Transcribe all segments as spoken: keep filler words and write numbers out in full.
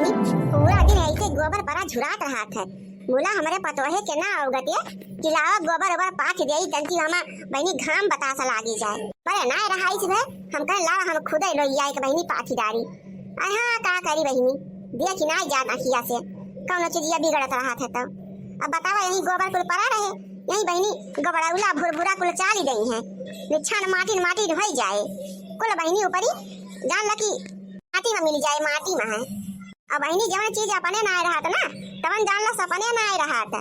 पूरा दिन ऐसे गोबर परा झुरात रहत है। मुला हमरे पतोहे के ना अवगते कि लावा गोबर ओबर पाथ देई, तंची हमा बहिनी घाम बतासा लागी जाए। पर ना रहाई से हम कहे लावा हम खुदे लोइया एक बहिनी पाथी डारी। अरे हाँ, का करी बहिनी, देखी ना जात अखिया से कौनो चीजिया बिगड़त रहत है तो। अब बतावा, यही गोबर कुल परा रहे, यही बहिनी गोबरौला भुरभुरा कुल चाली देई है, निछान माटिन माटिन होई जाए कुल बहिनी ऊपरी, जान ल कि माटी में मिल जाए, माटी में है। अब बहिनी जवन चीज अपने ना रहत ना, तवन जान ल सपने ना रहत।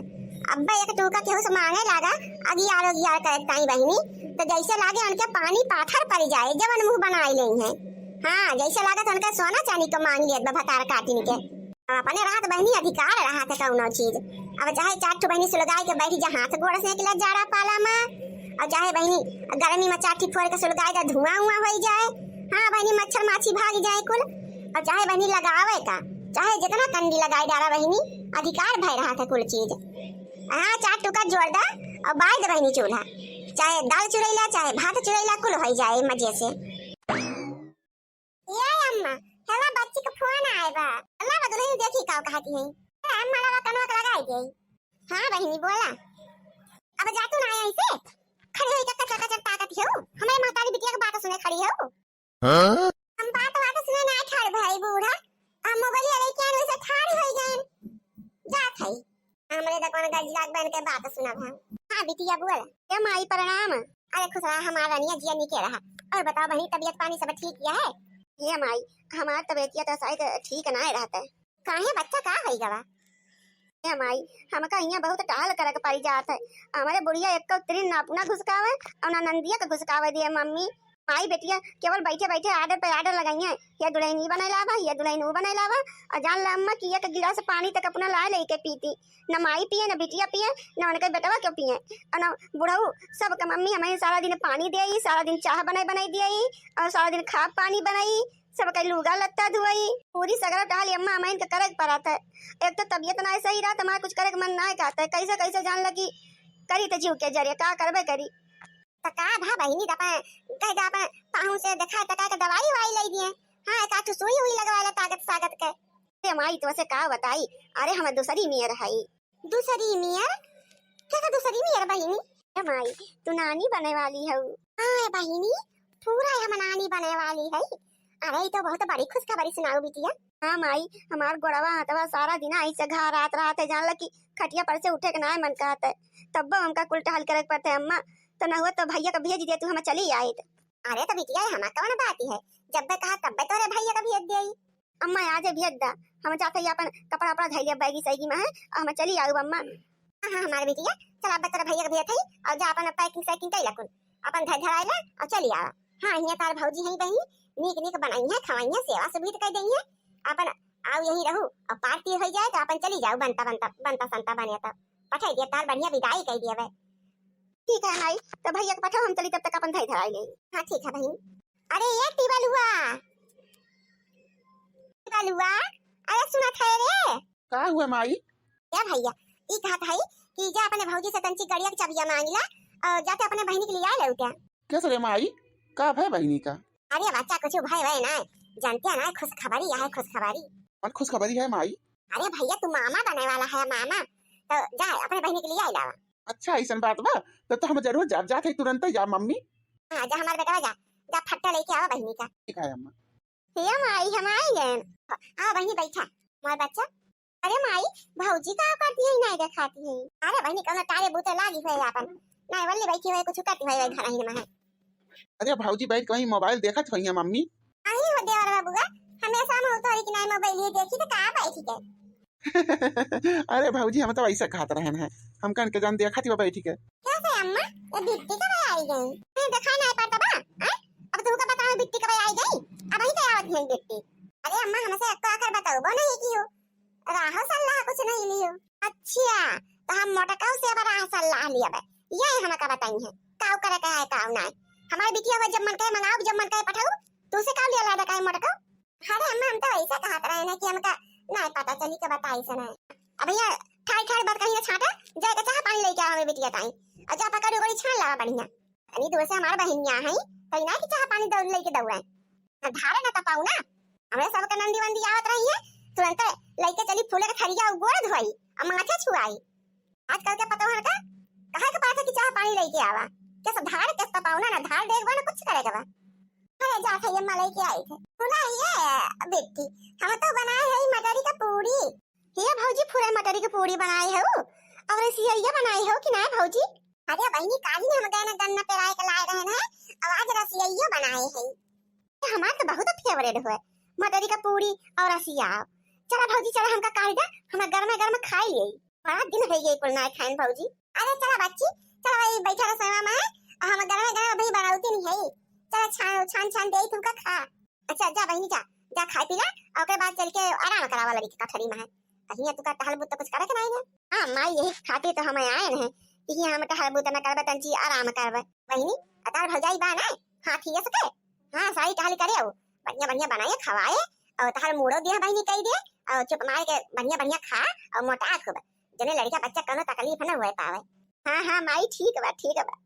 अब्बे एक टूका केहू से मांगे लागा, अगियार अगियार करे ताई बहिनी, तो जैसे लागे उनके पानी पाथर पड़ जाए, जवन मुंह बनाई लेई है। हाँ, जैसे लागत उनका सोना चांदी को मांग लियत बा भतार काटिन के। अब अपने रहत बहिनी अधिकार रहत है कौनो चीज। अब चाहे चार ठो बहिनी सुलगाई के बैठ जा हाथ गोड़ से निकला जाड़ा पाला में, और चाहे बहिनी गर्मी में चार ठो फोड़ के सुलगाई दे धुआं उआं होई जाए। हाँ बहिनी, मच्छर माछी भाग जाए कुल। और चाहे बहिनी लगावे का, चाहे जितना कंडी लगाई डारा बहिनी, अधिकार भय रहत है कुल चीज। हाँ, चार टुका जोड़ दा और बार दे बहिनी चूल्हा, चाहे दाल चुरैला चाहे भात चुरैला कुल होई जाए मजे से। ए अम्मा, हेला बच्ची के फोन आए बा। अल्लाह बदले ही देखी का कहती है। ए अम्मा, लगा कनवा के लगाई दे। हाँ बहिनी बोला। अब जा तू ना आई से। खड़ी होई कच्चा कच्चा ताकत हो। हमारे महतारी बिटिया के बात सुने खड़ी हो। हाँ? हम बात बात सुने ना ठाड़ भाई बूढ़ा। हम मोबाइल वाले क्या वैसे ठाड़ होई गए। जात है। हमरे तो कौन गजलाक बन के बात सुना था। हाँ बिटिया बोल। ए माई प्रणाम। अरे खुश रहा हमार रनिया जिया निके रहा। और बताओ बहिनी तबीयत पानी सब ठीक किया है? ए माई हमार तबीयतिया तो शायद ठीक ना रहता है। काहे बच्चा का होई गवा? ए माई हमका हियाँ बहुत टहल करक पड़ी जात है। हमारे बुढ़िया एक तिरिन ना अपना घुसकावे और ना नंदिया के घुसकावे दिए मम्मी। माई बेटिया केवल बैठे बैठे आर्डर पे आर्डर लगाई है, ये दुल्हन ई बनाई लावा, ये दुल्हन ऊ बनाई लावा। और जान ला अम्मा कि एक गिलास पानी तक अपना लाए लेके पीती, न माई पिए, न बिटिया पिए, न उनके बेटवा क्यों पिए, और न बुढ़ऊ। सबके मम्मी हमें सारा दिन पानी दे आई, सारा दिन चाह बनाई बनाई दे आई, और सारा दिन खाब पानी बनाई, सबके लुगा लत्ता धुआई, पूरी सगरा टहल अम्मा हमें इनके करे के पड़त है। एक तो तबीयत ना सही रहा, हमारा कुछ करे के मन ना कहता है, कैसे कैसे जान लगी करी तो जीव के जरिए का करबे करी। त का भा बहिनी, त अपन कह दे, अपन पाहू से देखा त का के दवाई वाई ले दिए। हाँ, एक आठ सुई हुई लगवा ले ताकत सागत के। अरे माई, तुमसे का बताई, अरे हम दूसरी मियर है। दूसरी मियर? क्या का दूसरी मियर बहिनी? ए माई, तू नानी बने वाली हऊ। हाँ ए बहिनी, पूरा हम नानी बने वाली है। अरे ई तो बहुत बड़ी खुशखबरी सुनाऊ बिटिया। हाँ माई, हमार गोड़वा हथवा सारा दिन ऐसे घा रात रात है, जान ल कि खटिया पर से उठे के ना मन कहत है, तब्बो हमका कुल टहल करे के पड़ते अम्मा। तो न हुआ तो भैया का भेज दे, तू हम चली आइत। अरे तो बिटिया, हमार कौन बात है, जब कहा तब तोरे भैया का भेज दे। अम्मा आज भेज दा, हम जाते ही अपन कपड़ा उपड़ा धैले बैगी सैगी में है, और हम चली आऊ अम्मा। हाँ हाँ हमार बिटिया, चल अब तोरे भैया का भेज है, और जा अपन पैकिंग सैकिंग कैला कुल, अपन धर धराइला और चली आवा। हाँ हियाँ तार भौजी है बहिनी, नीक नीक बनाई है, खवाई है, सेवा सुविध कर दई है, अपन आऊ यहीं रहू और पार्टी हो जाए तो अपन चली जाऊ, बनता बनता बनता संता बने तब पठाई दिया तार बढ़िया विदाई कर दिया बे। ठीक है माई, तो भैया के पठाओ, हम चली तब तक अपन धई धराई ले। हाँ ठीक है बहिन। अरे ये टिबलुआ, टिबलुआ, अरे सुनत है रे? का हुआ माई? ए भैया, ई कहत है कि जा अपने भौजी से तंची गड़िया के चबिया मांग ला और जाते अपने बहिनी के लिए आ लौटे। कैसे रे माई, का भय बहिनी का? अरे बच्चा कुछ भय वय ना, जानते हैं ना खुशखबरी है, खुशखबरी। कौन खुशखबरी है माई? अरे भैया तू मामा बने वाला है मामा, तो जा अपने बहिनी के लिए आ लावा। अच्छा ऐसन बात बा, तो, तो हम जरूर जाब, जात है तुरंत ही जाब मम्मी। हाँ जा हमार बेटवा जा, जा फट्टा लेके आवा बहिनी का। ठीक है अम्मा। हे माई हम आई गए। हाँ बहिनी बैठा, मोर बच्चा। अरे माई, भौजी का करती है, नहीं देखाती है। अरे बहिनी कौनो तारे बूते लागी है अपन, नहीं वल्ली बैठी है कुछ करती है घर ही में है। अरे भौजी बैठ कहीं मोबाइल देखत होई है मम्मी। आई हो देवर बाबूआ, हमेशा हम उतरी कि नहीं मोबाइल ये देखी तो का बैठी के। अरे भौजी हम तो ऐसे कहत रहन है, हम कन के जान देखत ही बैठी के। कैसे अम्मा, ये बिट्टी कब आई गई? नहीं दिखाई नहीं पड़ता बा, हैं? अब तुमको बताओ बिट्टी कब आई गई? अब ही तो आवत है बिट्टी। अरे अम्मा हमसे एक तो आकर बताओ नहीं की हो, राहो सल्लाह कुछ नहीं लियो। अच्छा, तो हम मोटकाऊ से अब राह सल्लाह लियब, ये हमका बताई है, काऊ करे का है काऊ ना। हमारे बिटिया हुआ जब मन कहे मंगाऊ, जब मन कहे पठाऊ, तू से काऊ लिया लादा काहे मोटकाऊ? अरे अम्मा हम तो ऐसा कहत रहे ना कि हमका नहीं पता चली के बताई से नहीं। अब ये ठाई ठाई बात कहीं ना छाटा, जाए के चाह पानी लेके आओ हमें बिटिया ताई, और जा पकड़ उकड़ी छान लावा बढ़िया। तनी दूर से हमार बहिनिया है, तई ना कि चाह पानी दौड़ लेके दौड़े। ना धारे ना तपाऊ ना, हमरे सबके नंदी वंदी आवत रही है, तुरंत तो लइके चली फूले के थरिया, उ गोड़ धोई, आ माथे छुआई। आजकल के पतोहन का कहे के पड़त है कि चाह पानी लइके आवा। केस धार, केस त पावना ना धार, देख बा ना कुछ करे के बा। अरे जात है अम्मा, लइके आई थे। सुना ये बिट्टी, हम तो बनाए है मटरी का पूरी। ये भौजी, फूले मटरी के पूरी बनाए हो और सियैया बनाए हो कि ना भौजी? अरे बहिनी, काली हम गए ना गन्ना पेराए के लाए रहे हैं, और आज रसियैयो बनाए है। हमार तो बहुत फेवरेट हुए, मटरी का पूरी और रसिया। चला भौजी, चला, हमका काढ़ दे, हम गरमे गरम खाई ले। बड़ा दिन है ये कुल ना खाइन भौजी। अरे चला बच्ची, चला भाई, बैठा रसोईवा में, और हम गरमे गरम अभी बनौती नहीं है। चला छान छान छान दे तुमका खा। अच्छा जा बहिनी जा, जा खाए पी ले, और ओकरे बाद चल के आराम करावा लड़ी के कठरी में है। कहीं तू का टहल बुत तो कुछ करे के नहीं है। हाँ माई, यही खातिर तो हम आए हैं कि हम टहल बुत न करबे, तंची आराम करबे। बहिनी, अतार भौजाई बा ना, हाँ ठीक है सके। हाँ सारी टहल करे हो, बढ़िया बढ़िया बनाए खवाए, और तहार मूड़ो दिया बहिनी कही दे, और चुप मार के बढ़िया बढ़िया खा और मोटा खूब, जने लड़का बच्चा कोनो तकलीफ न हुए पावे। हाँ हाँ माई, ठीक बा, ठीक बा।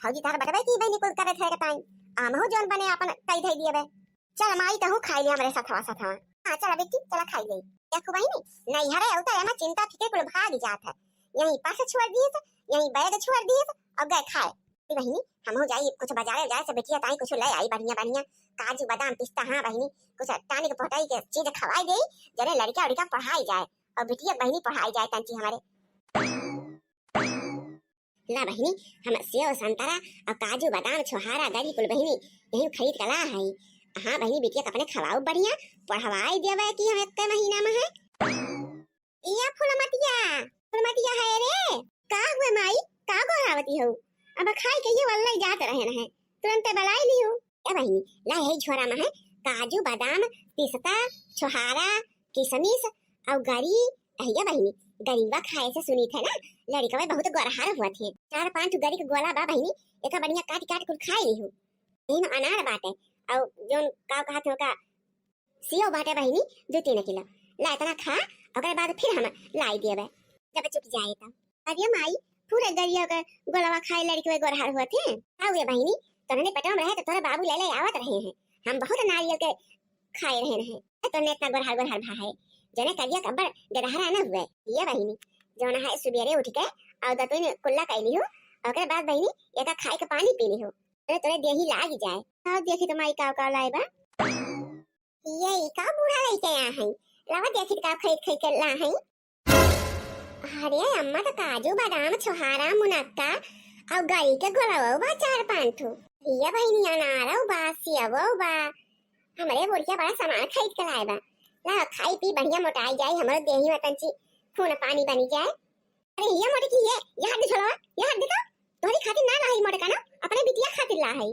भौजी तार बटवे की बहिनी कुल करे थे कताई, हमहू जोन बने अपन कई धई दिए बे। चल माई, तहू खाई ले हमरे सथवा सथवा। हाँ चल बेटी, चला खाई ले। देखो बहिनी, नैहरे अउते एमा चिंता फिक्र कुल भाग जात है। यहीं परस छोड़ दिए थे, यहीं बैग छोड़ दिए थे और गए खाए। ए बहिनी, हमहू जाई कुछ बाजारे जाए से बिटिया ताई कुछ ले आई बढ़िया बढ़िया, काजू बादाम पिस्ता। हाँ बहिनी, कुछ टानिक पोटाई के चीज खवाई देई, जने लड़का उड़का पढ़ाई जाए और बिटिया बहिनी पढ़ाई जाए तंची हमारे। ला बहिनी, हम सेव संतरा और काजू बादाम छोहारा गरी कुल बहिनी यहीं खरीद के ला है। हाँ बहिनी, बिटिया के अपने खवाऊ बढ़िया, पढ़वाई देवे कि हम एक महीना में है। इया फुलमतिया, फुलमतिया है रे। का हुए माई, का गोहरावती हो? अब खाई के ये वल्लई जात रहे न है, तुरंते बलाई लियो। ए बहिनी, ला यही झोरा में है काजू, बादाम, पिस्ता, छोहारा, किशमिश और गरी। अहिया बहिनी, गरीबा खाए से सुनी थे ना, लड़कवे बहुत गोरहार हुआ थे। चार पांच गरी के गोला बा बहिनी, एका बढ़िया काट काट कुल खाई लियो। यही में अनार बाटे और जोन का कहा थे का सेव बाटे बहिनी, दो तीन किलो। ला इतना खा, ओकरे बाद फिर हम लाई दियबे, जब चुक जाए तो। अरे माई, पूरे गरिया के गोलवा खाए लड़के गोरहार हुआ थे। का हुए बहिनी, तोहने पेटवा में रहे तो तोहरे बाबू ले ले आवत रहे हैं। हम बहुत नारियल के खाए रहे हैं, तो तोहने इतना गोरहार गोरहार भा है। जने करिया कब्बड़ गदहरा न हुए। ये बहिनी, जौन है सुबेरे उठ के और दतुइन कुल्ला कैली हो, ओकरे बाद बहिनी एका खाए के पानी पी ली हो, तोरे तोरे देही लाग जाए। और देखी तो माई का का लाए बा। ये ई का बूढ़ा लइके आ हई? लावा देखी का खरीद खरीद के ला हई। अरे अम्मा, तो काजू, बादाम, छोहारा, मुनक्का और गरी के गोलवो बा चार पांच ठो। ये बहिनी, अनारो बा, सेवो बा। हमरे बुढ़िया बड़ा सामान खरीद के लाए बा। ला खाई पी बढ़िया मोटाई जाई, हमरो देही में तंची खून पानी बनी जाए। अरे ये मोटकी, ये, ये हट दे झोलवा, ये हट दे तो। तोहरी खातिर ना ला हई मोटका ना, अपने बिटिया खातिर ला हई।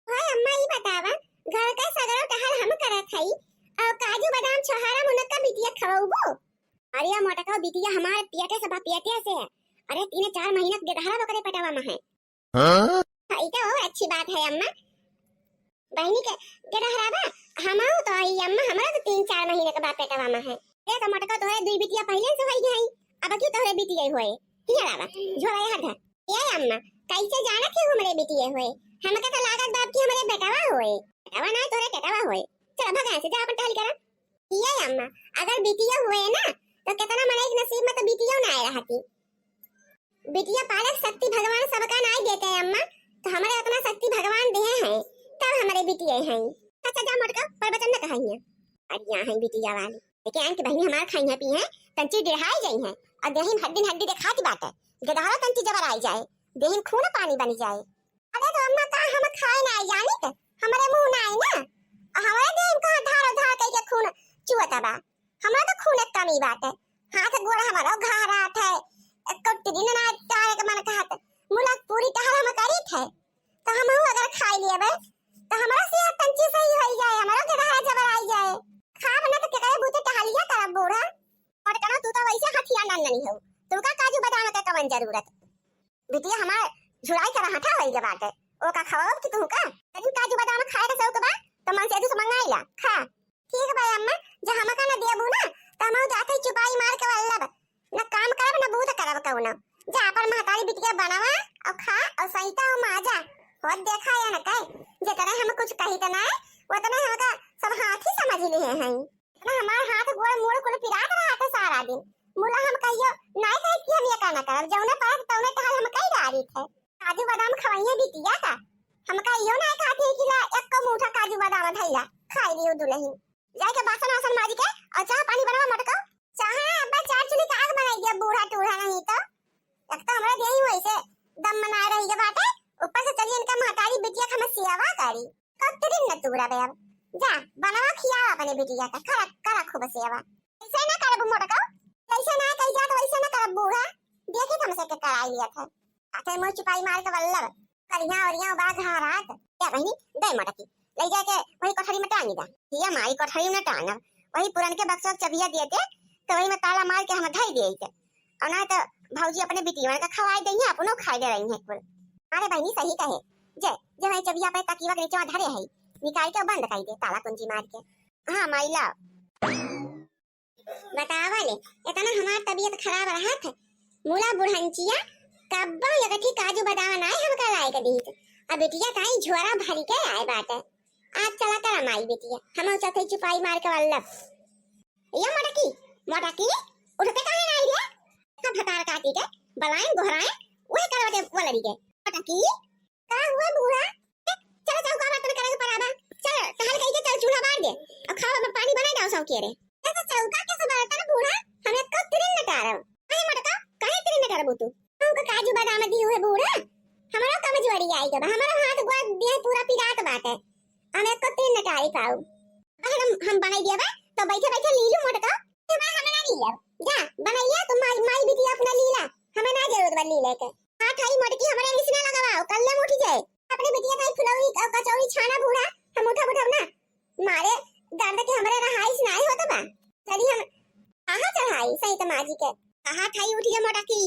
ओए अम्मा, ई बतावा, घर का सगरो टहल हम करत हई, और काजू, बादाम, छोहारा, मुनक्का बिटिया खवउबो? अरे मोटका, बिटिया हमार पेटे से बा, पेटे से। अरे तीन चार महीना के गदहरा ओकरे पेटवा में है। हाँ? हाँ, ई तो और अच्छी बात है अम्मा। बहिनी के गदहरा बा, हमहू तो हई अम्मा, हमरा तो तीन चार महीने के बा पेटवा में है। ए तो मोटका, तोहरे दुई बिटिया पहिले से होई गई, अब की तोहरे बिटिया होए। हिया लावा, झोला यहाँ धर। ए अम्मा, कैसे जानत है हमरे बिटिया होए? हमके तो लागत बा कि हमरे बेटवा होए। बेटवा ना, तोहरे बेटवा होए। चल भगा से, जा अपन टहल करा। ए अम्मा, अगर बिटिया होए ना, तो कितना मनई के नसीब में तो बिटिया ना आए रहती। बिटिया पालक शक्ति भगवान सबका नाई देते हैं अम्मा, तो हमरे उतना शक्ति भगवान दिए हैं, तब हमरे बिटिया हैं। अच्छा जा मोटका, प्रवचन न कहाइए। अरे यहाँ है बिटिया वाली, लेकिन आंटी बहिनी हमार खाई हैं पी हैं, तंची डिढ़ाई जाई हैं, और देहिन हड्डी हड्डी दिखाती बात है, गदहरा तंची जबर आई जाए, देहिन खून पानी बनी जाए। अरे तो अम्मा का हम खाए ना जानी के, हमरे मुंह ना आई ना, और हमारे देहिन कहाँ धार धार कई के खून चुअता बा। हमरा तो खून एक कमी बाटे, हाथ गोड़ हमारो घहरात है, एको दिन ना चाहे के मन कहत, मुलक पूरी टहल हम करी थे, तो हमहू अगर खाई लेबे, तो हमारा सेहत तंची सही होई जाए, हमारो गदहरा जबर आई जाए। खाब ना तो केकरे बूते टहलिया करब बूढ़ा। मोटकनो, तू तो वैसे हथिया नन्ननी हो, तुमका काजू बादाम के कवन जरूरत? बिटिया हमार झुराई के रहठा होई गे बाटे, ओका खवाओ कि तू का? तनी काजू बादाम खाए के शौक बा, तो मन से तू से मंगाई ला, खा। ठीक बा अम्मा, जे हमका न देबू ना, त हमहू जात हई चुपाई मार के वल्लब। न काम करब, न बूत करब कउनो। जा अपन महतारी बिटिया बनवा, अउ खा, अउ सैता, अउ माजा। होत देखा या न कहे, जेतने हम कुछ कही त ना, ओतने हमका सब हाथी समझ लिहे हई। इतना हमार हाथ गोड़ मूड़ कुल पिरात रहत है सारा दिन। मुला हम कहियो नाय कहत कि हम ये का ना करब, जौने परत तौने टहल हम कई डारित है। काजू बादाम खवइहे बिटिया का, हम कहियो नाय कहत है कि ला एक्को मुठा काजू बादाम धइला, खाई लियो दुलहिन। जाइके बासन वासन माजिके अउर चाह पानी बनावा मोटको। चाह ना अब्बा, चार चूल्ही का आग बनाई दिया बूढ़ा टूढ़ा नहीं तो। एक तो हमरा देही वैसे दम मनाए रही के बाटे, ऊपर से चली इनका महतारी बिटिया के हम सेवा करी। कतरी न तू रहे अब। जा, बनावा खियावा अपने बिटिया का, करा, करा खूब सेवा। ऐसे ना करब मोटको, जैसे ना कही जात वैसे ना करब बूढ़ा। देखी हमसे के कराई लिया था। आते मुँह चुपाई मार के बल्लब। करिया ओरिया बा घरात। ए बहिनी, दे मोटकी, ले जाके वही कोठरी में टांगी दा। हिया माई कोठरी में टांगब, वही पुरन के बक्सवा के चबिया दिए दे, तो वही में ताला मार के हम धई दिए थे। और ना तो भौजी अपने बिटिया के खवाई दे, अपनो खाई दे रही है कुल। अरे बहिनी सही कहे, जे, जे वही चबिया पे तकिया के नीचे धरे है, निकाल के बंद कर दे ताला कुंजी मार के। हाँ माई लाओ। बतावा ले, इतना हमार तबीयत खराब रहत है, मुला बुढ़ंचिया कब्बो एक ठी काजू बादाम नाय हमका लाए के दीत। अब बिटिया ताई झोरा भरी के आए बाटे। आज चला करा माई बिटिया, हम चथे चुपाई मार के वल्लभ। ये मोटकी, मोटकी, उठते काहे नाई रे? सब भतार काटी के बलाएं गोहराएं, वही करवटे वलरी के। मोटकी, का हुआ बूढ़ा? चल चौका बर्तन करे के पराबा। चल टहल कई के चल चूल्हा बार दे। और खावा में पानी बनाई दाओ सौ के रे। ऐसा चौका कैसे बर्तन बूढ़ा? हमें को तिरिन न टारब। अरे मोटका, काहे तिरिन न टारबू तू? हमको काजू बादाम दी हुए बूढ़ा। हमारा कमजोरी आई गबा। हमारा हाथ गोड़ देह पूरा पिरात बाटे। हमें को तिरिन न टारी पाऊ। अगर हम, हम बनाई दिया बा, तो बैठे बैठे लीलू मोटका। ये बा हमें ना लीला। जा, बनाइया तू माई, माई बिटिया अपना लीला। हमें ना जरूरत बा लीले के। हाथ आई मोटकी हमरे रिस ना लगावा, कल्ले में उठी जाए। अपने बिटिया का ही फुलौरी और कचौरी छाना बूढ़ा, हम उठब उठब ना। मारे दर्द के हमरे रहाइश नाई होत बा। चली हम कहाँ चढ़ाई सही तमाजी के। कहाँ खाई उठी है मोटकी।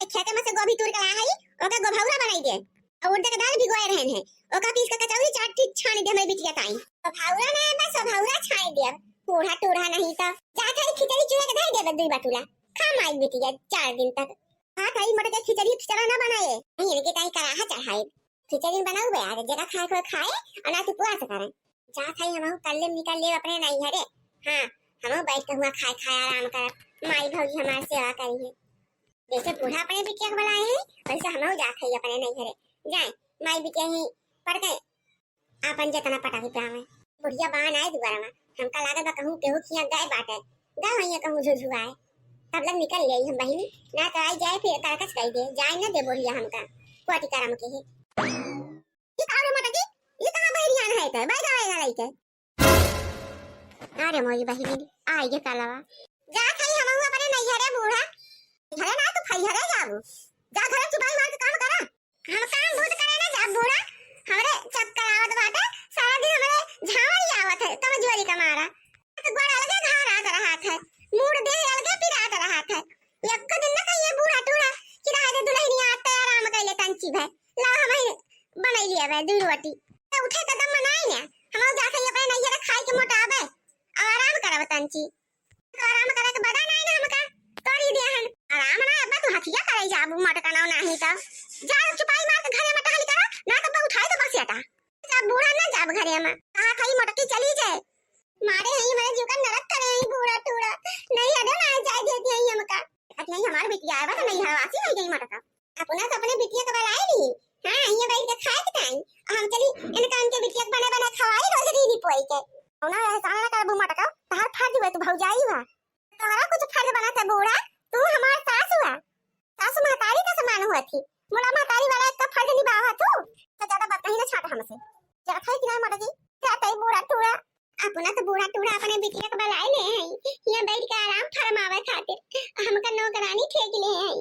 एक खेते में से गोभी तोड़ के ला हई, ओके गोभौरा बनाई दे। और उड़द के दाल भिगोए रहन है, ओका पीस के कचौरी चाट ठीक छानी दे हमरे बिटिया ताई। गोभौरा ना बस गोभौरा छाई दे। बूढ़ा टूढ़ा नहीं तो। जा खाई खिचड़ी चूल्हे के धर दे दुई बटुला। खा माई बिटिया चार दिन तक। हाँ, खाई मोटकी खिचड़ी खिचड़ा ना बनाए। नहीं, इनके ताई कराहा चढ़ाए। खिचड़ी बनाऊ बे, आगे जेका खाए कोई खाए, और ना तू पुआ से करे। जा खाई हमहू कल्ले निकल ले अपने नैहरे। हाँ, हमहू बैठ के हुआ खाए खाए आराम कर। माई भौजी हमार सेवा करी है। जैसे बूढ़ा अपने बिटिया के बुलाए हैं, वैसे हमहू जा खाई अपने नैहरे। जाए, माई बिटिया ही पड़ गए। आपन जेतना पटाही पावे। बुढ़िया बान आए दुआरवा, हमका लागत बा कहूँ केहू खिया गए बाटे, गए होइए कहूँ झुझुआए। तब लग निकल गई हम बहिनी, ना तो आई जाए फिर करकच कही दे, जाए न दे बुढ़िया हमका, कोटी करम के ही। ई का रे मोटकी, ई कहाँ बहरियान है ते, बैगा बैगा लइके। अरे मोरी बहिनी, आई गे कालवा। जा खाई हमहू अपने नैहरे बूढ़ा, घरे ना तू फैहरे जाबू, जा घरे चुपाई मार के काम करा। हम काम बहुत करे ना जा बूढ़ा, हमरे चक्कर आवत बाटे, सारा दिन हमरे झांवरी आवत है, कमजोरी का मारा। हाथ गोड़ अलगे घारात रहत है, मूड़ देह अलगे पिरात रहत है। एक दिन ना कहिए बूढ़ा टूढ़ा कि रह दे दुल्हनिया, आते आराम कैले तंची भे। ला हम ही बनाई लिया बे दू रोटी। तो उठे कदम मनाई ना, हम जा खाई अपने नैहरे खाई के मोटाबे, आराम करब तंची। आराम करे के बदा नाही ना हमका, करी दे हन। आराम ना, अब तू हथिया करे जाबू, मटकनो नाही तो। जा चुपाई मार के घरे में टहल करा, ना तो उठाई तो बस एटा। जा बूढ़ा ना जाब घरे में। कहा खाई मोटकी चली जाए। मारे हई हमारे जीव का नरक करे हई बूढ़ा टूढ़ा। नहीं अरे ना जाए देती हई हमका। कहती हई हमार बिटिया आए बा तो नहीं हवासी हो गई मटका। अपना तो अपने बिटिया के बलाई ली। हाँ, ये बैठ के खाए के टाइम। हम चली इनका उनके बिटिया के बने बने खवाई रोज रीनी पोई के। कौना एहसान ना करबू मटका, तहार फर्ज हुए तू भौजाई हुआ। तोहरा कुछ फर्ज बना था बूढ़ा, तू हमार सास हुआ। सास महतारी का समान हुआ थी। मुला महतारी वाला एक का फर्ज निभावा तू। तो ज्यादा बात नहीं ना छाट हमसे। जात है कि नहीं मटकी? जात है बूढ़ा टूढ़ा। अपना तो बूढ़ा टूढ़ा अपने बिटिया के बलाए ले हैं, यहाँ बैठ के आराम फरमावे खातिर। हमका नौकरानी ठेक ले हैं।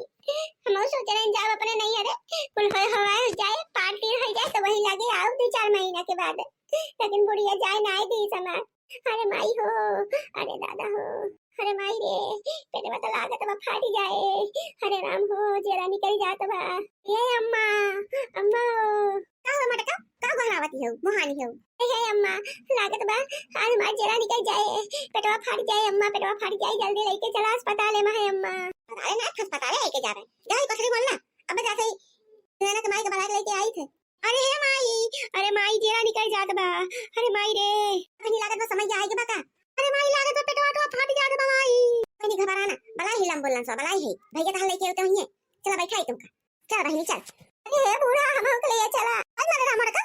हम सोच रहे हैं जाओ अपने नैहरे, कुल होए हवाए हो जाए, पार तीर हो जाए तो वहीं लगे आओ दो चार महीना के बाद। लेकिन बुढ़िया जाए ना आए दी समा। अरे माई हो, अरे दादा हो, अरे माई रे, पेटवा तो लागत बा फाटी जाए। अरे राम हो, जेरा निकल जात बा। ए अम्मा, अम्मा हो। का हो मटका? का गोहरावती हो, मोहानी हो? ए हे अम्मा, लागत बा, आज हमार जेरा निकल जाए, पेटवा फाट जाए अम्मा, पेटवा फाट जाए, जल्दी लेके चला अस्पताल में है अम्मा। अस्पताल ना, अस्पताल लेके जा रहे। जा कोठरी बोल ना, अब जाते ही नैना के माई के बुला के लेके आई थे। अरे हे माई, अरे माई, जेरा निकल जात बा। अरे माई रे। अरे लागत बा समय आए के बा का? अरे माई, लागत बा पेटवा तो फाट जात बा। घबराना, बलाई ही एम्बुलेंस, बलाई ही। भैया तहार लइके होते होइए। चला बैठाई तुमका। चल बहिनी चल। अरे हे बूढ़ा, हम के लिए चला। आज मरे राम का।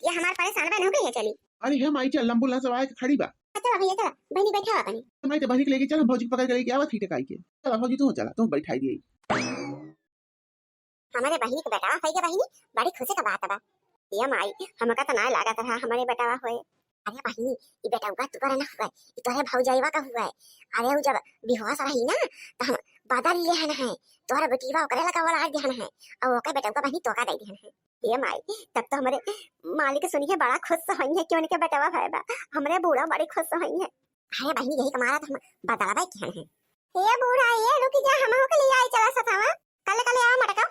ये हमार परेशान बहन हो गई है, चली। अरे हे माई चल, एम्बुलेंस आए के खड़ी बा। चला भैया चला, बहिनी बैठावा अपनी। माई तो बहिनी के लेके चल, हम भौजी के पकड़ के लेके आवा थी टकाई के। चला भौजी तू चला, तू बैठाई दिए। हमरे बहिनी के बेटवा होई गे बहिनी, बड़ी खुशी का बात बा। ये माई, हमका त ना लागत रहा हमरे बेटवा होए। अरे बहिनी, ई बेटवा तोहरे ना हुए, ई तोहरे भौजइवा का हुए। अरे उ जब बेहोश रही ना, त हम बदल लेहन है, तोहरे बेटीवा ओकरे लगा वाला देहन है, और ओकर बेटवा बहिनी तोका दे देहन है। ये माई, तब तो हमरे मालिक सुनी है बड़ा खुश होई है कि उनके बेटवा भय बा, हमरे बूढ़ा बड़ी खुश होई है। अरे बहिनी, यही कमारा तो हम बदलवा किहन है। हे बूढ़ा, ये रुकी जा, हम हो के लिए आई चला सथवा। कल कल आओ मटका।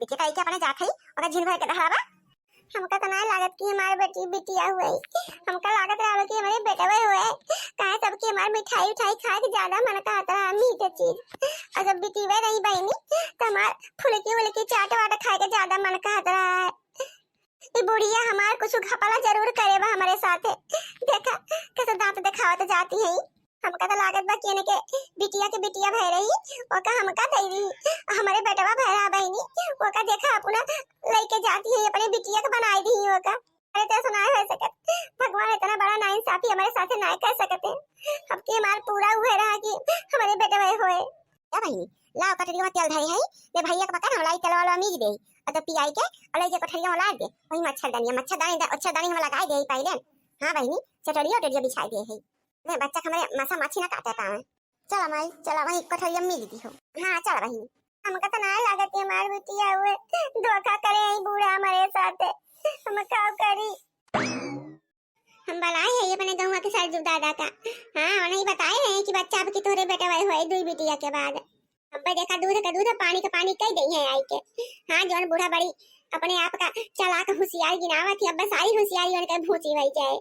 बिटिया कही के अपने जात हई, ओकर झिन भर के दहरावा। हमका त ना लागत कि हमार बेटी बिटिया हुए, हमका लागत रहल कि हमारे बेटवे हुए। काहे सबके हमार मिठाई उठाई खाए के ज्यादा मन कहत रहा, मीठ चीज। और जब बिटिया रही बहिनी, त हमार फुलकी उलकी चाट वाट खाए के ज्यादा मन कहत रहा है। ई बुढ़िया हमार कुछ घपला जरूर करे बा हमरे साथे। देखा, कैसे दांत देखावत जाती है। हमका त लागत बा कि इनके बिटिया के बिटिया भय रही, ओका हमका दे दी। हमरे बेटवा भय रहा बहिनी, ओका देखा अपना लइके जाती है, अपने बिटिया के बनाई दी ओका। अरे तो ऐसा ना हो सकत, भगवान इतना बड़ा नाइंसाफी हमारे साथे ना कर सकते। हमके हमार पूरा उहे रहा कि हमारे बेटवा होए। ए बहिनी, लाओ कटोरिया में तेल धरे है, ले भैया के पकड़, हम लाई तेल वाला मीज दे, और तो पियाई के, और ले जे कोठरिया में लाद दे, वही मच्छरदानी, मच्छरदानी द-, मच्छरदानी हम लगाई दे पहले। हाँ बहिनी, चटरिया उटरिया बिछाई दे है, ले बच्चा के हमारे मसा माछी ना काटे पावे। चला माई, चला वही कोठरिया में मीज दी हो। हाँ चला बहिनी। हमका तो ना लागत है हमार बिटिया हुए धोखा करे है बूढ़ा हमारे साथे, हम का करी? हम बुलाए हैं अपने गौवा के सरजू दादा का। हाँ, उन्हें बताए रहे हैं कि बच्चा आपके तोहरे बेटा भाई होए दुई बिटिया के बाद। अब देखा, दूध का दूध, पानी का पानी कह दई है आई के। हाँ, जौन बूढ़ा बड़ी अपने आप का चालाक होशियार गिनावत थी, अब सारी होशियारी उनके भूसी होई जाए।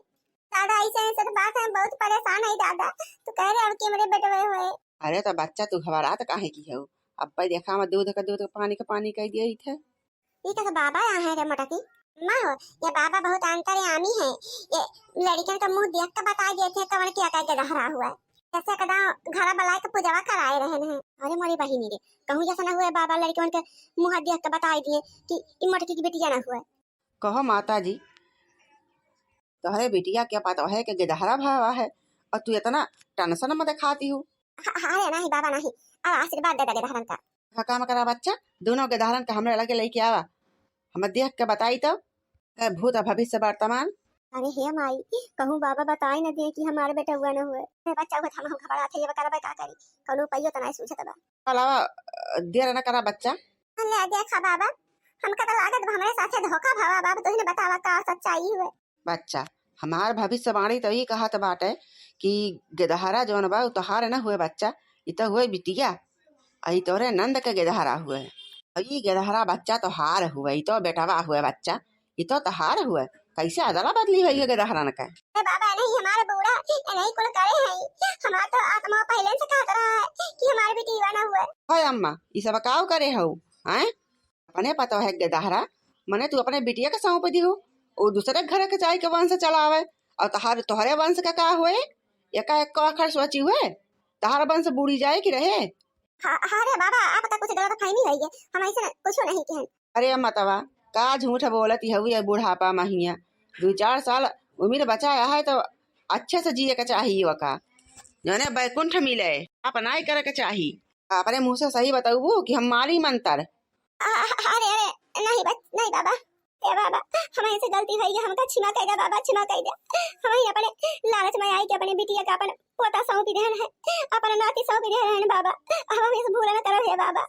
दादा, ऐसे ऐसे तो बात है, बहुत परेशान है दादा। तू कह रहे अब कि मेरे बेटवे होए। अरे तो बच्चा, तू घबरात काहे की हो? अब देखा, हम दूध का दूध, पानी का पानी कह दिए थे। ई कैसे बाबा यहाँ है रे मोटकी? माँ हो, ये बाबा बहुत अंतर्यामी है। ये लड़कियन का मुंह देख के बता देते हैं कवन के अकल के गहरा हुआ है। जैसे एकदम घर बुलाए के पूजवा कराए रहन है। अरे मोरी बहिनी रे, कहूँ जैसे ना हुए बाबा लड़कियन के मुंह देख के बताई दिए कि ई मोटकी की बिटिया ना हुए। कहो माता जी, तोहरे बिटिया के पतोहे के गिदहरा भावा है और तू इतना टेंशन में दिखाती हो। ह-, अरे नहीं बाबा नहीं, अब आशीर्वाद दे दे गिदहरन का। हाँ, काम करा बच्चा, दोनों गिदहरन का हमरे लगे लेके आवा, हम देख के बताई तब, ए, भूत भविष्य वर्तमान। अरे हे माई, कहूँ बाबा बताई न दे कि हमारे बेटा हुआ न हुए। अरे बच्चा हुआ हम, हम घबरात है, ये बता रहा का करी, कौनो उपायो तो नहीं सूझत बा। अलावा, अ, देर न करा बच्चा। ले देखा बाबा, हमका तो लागत बा हमरे साथे धोखा भवा बाबा, तोही ने बतावा का सच्चाई हुए। बच्चा, हमार भविष्यवाणी तो ई कहत बाटे कि गिदहरा जौन बा, उ तोहार न हुए बच्चा, इ तो हुए बिटिया, आ इ तोहरे नंद के गिदहरा हुए। आ इ गिदहरा बच्चा तोहार हुए, इ तो बेटवा हुए बच्चा, इ तो तोहार हुए। कैसे अदला बदली हुई है गिदहरन के? ए बाबा, नहीं हमारे बूढ़ा, ए नहीं कुल करे हैं। हमार तो आत्मा पहले से कहत रहा है कि हमार बिटिया ना हुए। हाय अम्मा, इ सब काव करे हऊ, हैं? अपने पतोहे के गिदहरा, मने तू अपने बिटिया के सौंप दिहू, उ दूसरे घर के जाए के वंश चलावे, और तहार, तोहरे वंश का का हुए? एका एक्को आखर सोची हुए, तहार वंश बूढ़ी जाए कि रहे? हाँ, हाँ रे बाबा, आपका कुछ गलतफहमी हुई है, हम ऐसे न-, कुछ नहीं कहें। अरे मतवा, का झूठ बोलत हऊ ये बुढ़ापा महिया, दो चार साल उम्र बचा है तो अच्छे से जिए के चाहिए ओका, जौने बैकुंठ मिले, पाप नाई करे के चाही। अपने मुंह से सही बतउबू कि हम मारी मंतर? आ, अरे, अरे, नहीं बच-, नहीं बाबा, ए बाबा, हमसे गलती भई है, हमका क्षमा कइ दे बाबा, क्षमा कइ दे। हम ही अपने लालच में आई के अपने बिटिया का अपन पोता सौंपि देहन है, अपन नाती सौंपि देहन है बाबा, अब हम इस भूल न करब हे बाबा।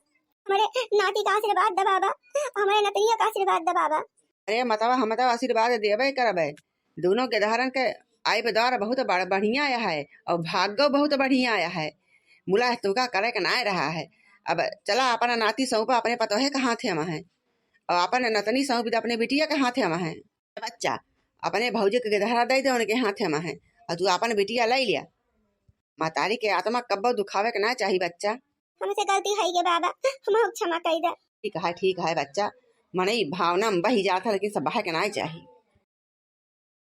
हमरे नाती का आशीर्वाद दे बाबा, हमरे नतनिया का आशीर्वाद दे बाबा। अरे मतवा, हम तो आशीर्वाद देबे करबे, दोनों गिदहरन के आइब दौर बहुत बड़-, बढ़िया आया है और भाग्यो बहुत बढ़िया आया है। मुला तोका करे के नाय रहा है। अब चला अपना नाती सौंपा अपने पतोहे के हाथे में है और अपन नतनी सौंप दे अपने बिटिया के हाथे में है। बच्चा, अपने भौजी के गिदहरा दे दे उनके हाथे में है और तू अपन बिटिया ले लिया। मतारी के आत्मा कब्बो दुखावे के ना चाही बच्चा। हमसे गलती होई गे बाबा, हमहू क्षमा कई दे। ठीक है, ठीक है बच्चा, मनई भावना में बही जात है, लेकिन सब बहे के ना चाही।